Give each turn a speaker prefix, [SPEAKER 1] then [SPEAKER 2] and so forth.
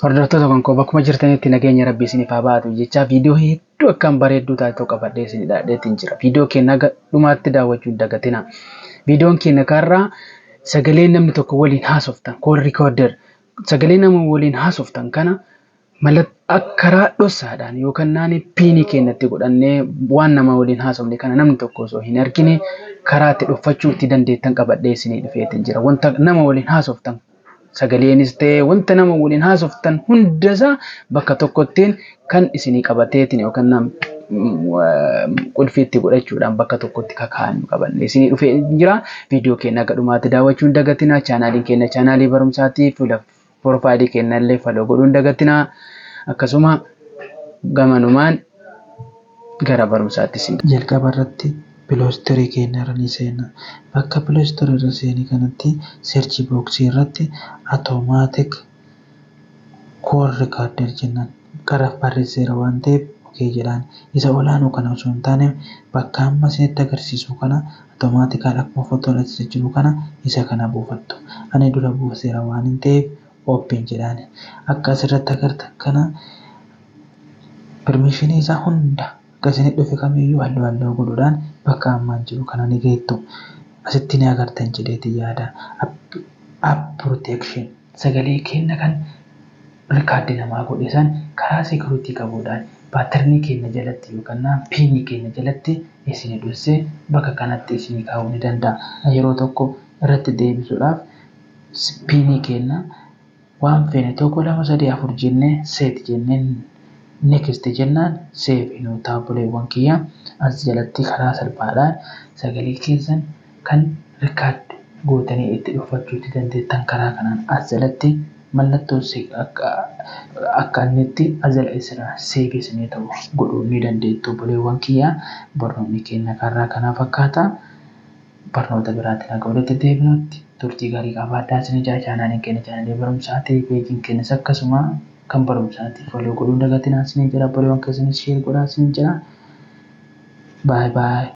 [SPEAKER 1] Hordoftoota kan koo, bakkuma jirtanitti nageenya Rabbii isiniif haa baatu jecha, viidiyoo hedduu akkaan bareedduu taate qabadhee isin dhadheetiin jira. Viidiyoo keenya haga dhumaatti daawwachuu hin dagatina. Viidiyoon keenya karraa sagalee namni tokko waliin haasoftan, call recorder, sagalee nama waliin haasoftan kana karaa dhoksaadhaan yookaan naani PIN keenyatti godhannee waan nama waliin haasofne kana namni tokko osoo hin argine karaa itti dhokfachuu itti dandeettan qabadhee isinii dhufeetiin jira. Wanta nama waliin haasoftan, sagaleenis ta'e wanta nama waliin haasoftan hundasaa bakka tokkottiin kan isinii qabateetiin yookaan nam qulfii itti godhachuudhaan bakka tokkotti kakaa'annu qabanne isinii dhufee jira. Viidiyoo keenya haga dhumaatti daawwachuu hin dagatinaa. Chaanaaliin keenya chaanaalii barumsaatii, fuula profile keenya illee follow godhuu hin dagatinaa. Akkasuma gamanumaan gara barumsaatti isin.
[SPEAKER 2] Jalqaba irratti Play Store keenya irra ni seenna. Bakka Play Store irra seene kanatti search box irratti "automatic call recorder" jennaan. Karaa barreesseera waan ta'eef okay jedhaan. Isa olaanuu kana osoo hin taane, bakka amma isinitti agarsiisu kana, automatically akkuma fotoon asirra jiru kana, isa kana buufattu. Ani dura buuseera waan hin ta'eef open jedhaan. Akka asirratti agartan kana permission isaa hunda akka isinitti dhufe kamiyyuu halluu halluu godhuudhaan bakka ammaan jiru kana ni geettu. Asitti ni agartan jedheeti yaada. App protection, sagalee keenya kan record namaa godhe san karaa security qabuudhaan pattern keenya jalatti yookaan PIN keenya jalatti isin dhoksee bakka kanatti isinii kaa'uu ni danda'a. Yeroo tokko irratti deebisuudhaaf PIN keenya waan feene tokko, lama, sadii, afur jennee set jennee next jennaan save nuu ta'a. Obboleewwan kiyya, as jalatti karaa salphaadhaan sagalee keessan kan record gootanii itti dhokfachuu itti dandeettan karaa kanaan as jalatti mallattoo akka inni itti as jala save isinii ta'u godhuu ni dandeettu. Obboleewwan kiyya, barnoonni keenya karaa kanaa fakkaata. Barnoota biraatiin akka walitti deebinutti turtii gaarii qabaadhaa isin ijaa. Chaanaaliin keenya chaanaalii barumsaati, peejiin keenyas akkasuma kan barumsaati. Follow godhuu hin dagatinaa isin jira. Obboleewwan keessanis share godhaa isin jira. Bye bye.